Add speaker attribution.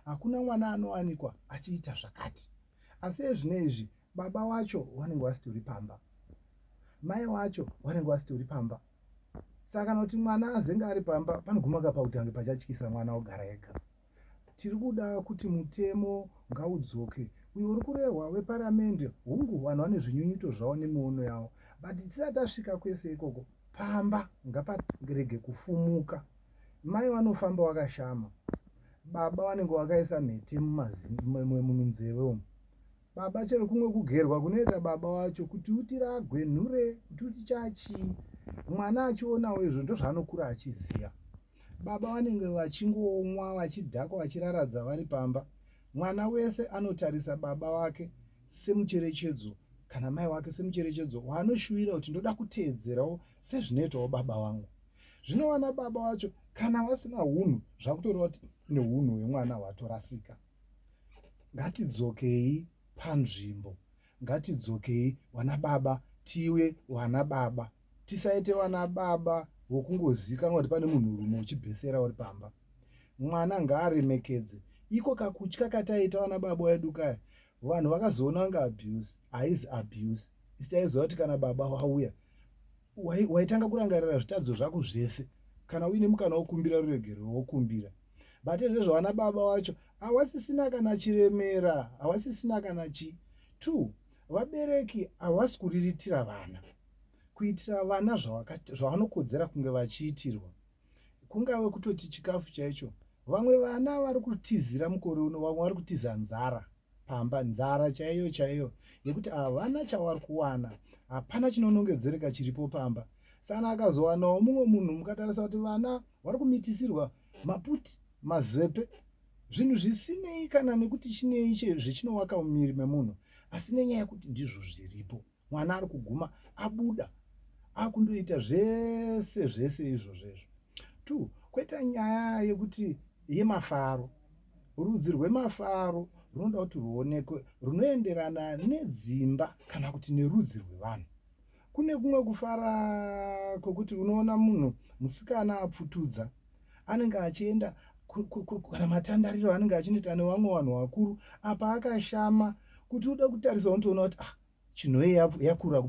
Speaker 1: Hakuna mwana anowanikwa achiita zvakati. Asi ezvino izvi baba wacho wanenge wasitori pamba, mai wacho wanenge wasitori pamba. Saka kana kuti mwana azenge ari pamba, panoguma ka pakuti ange pachatyisa mwana ogara ega. Tiri kuda kuti mutemo ngaudzoke. Uyo uri kurehwa weparamende, hungu, vanhu vane zvinyunyuto zvavo nemiono yavo, but tisati tasvika kwese ikoko, pamba ngaparege kufumuka. Mai vanofamba wakashama, baba vanenge vakaisa mhete munzeve umu. Baba chero kumwe kugerwa kunoita baba wacho kuti utiragwe nhure, kuti uti chachii, mwana achionawo izvo ndozvaanokura achiziva. Baba vanenge vachingomwa, vachidhakwa, vachiraradza vari pamba. Mwana wese anotarisa baba wake semucherechedzo kana mai wake semucherechedzo waanoshuwira kuti ndoda kuteedzerawo sezvinoitawo baba vangu. Zvino vana baba vacho kana vasina hunhu, zvakutoreva kuti nehunhu hwemwana hwatorasika. Ngatidzokei panzvimbo, ngatidzokei vana baba, tive vana baba. Tisaite vana baba vokungozikanwa kuti pane munhurume uchibhesera uri pamba. Mwana ngaaremekedze. Iko kakutya kataita vana baba vedu kaya, vanhu vakazoona kunge abuse. Haizi abuse. Isi taiziva kuti kana baba vauya, waitanga kurangarira zvitadzo zvako zvese. Kana uine mukana wokumbira ruregerero, wokumbira. But izvezvo vana baba vacho hawasisina kana chiremera, hawasisina kana chi. 2 vabereki havasi kuriritira vana, kuitira vana zvavanokodzera kunge vachiitirwa. Kungave kutoti chikafu chaicho, vamwe vana vari kutizira mukore uno, vamwe vari kutiza nzara pamba, nzara chaiyo chaiyo yekuti havana chavari kuwana, hapana chinonongedzereka chiripo pamba. Sana akazowanawo mumwe munhu, mukatarisa kuti vana vari kumitisirwa maputi, mazepe, zvinhu zvisinei kana nekuti chinei zvechinovaka mumiri memunhu, asi nenyaya yekuti ndizvo zviripo. Mwana ari kuguma abuda akundoita zvese zvese izvozvo izvo. 2 kweta nyaya yekuti yemafaro. Rudzi rwemafaro runoda kuti ruonekwe runoenderana nedzimba kana kuti nerudzi rwevanhu. Kune kumwe kufara kwekuti unoona munhu musikana apfutudza, anenge achienda kana matandariro anenge achinoita nevamwe vanhu vakuru, apa akashama kuti uda kutarisa unotoona kuti ah, chinhoyi yakura.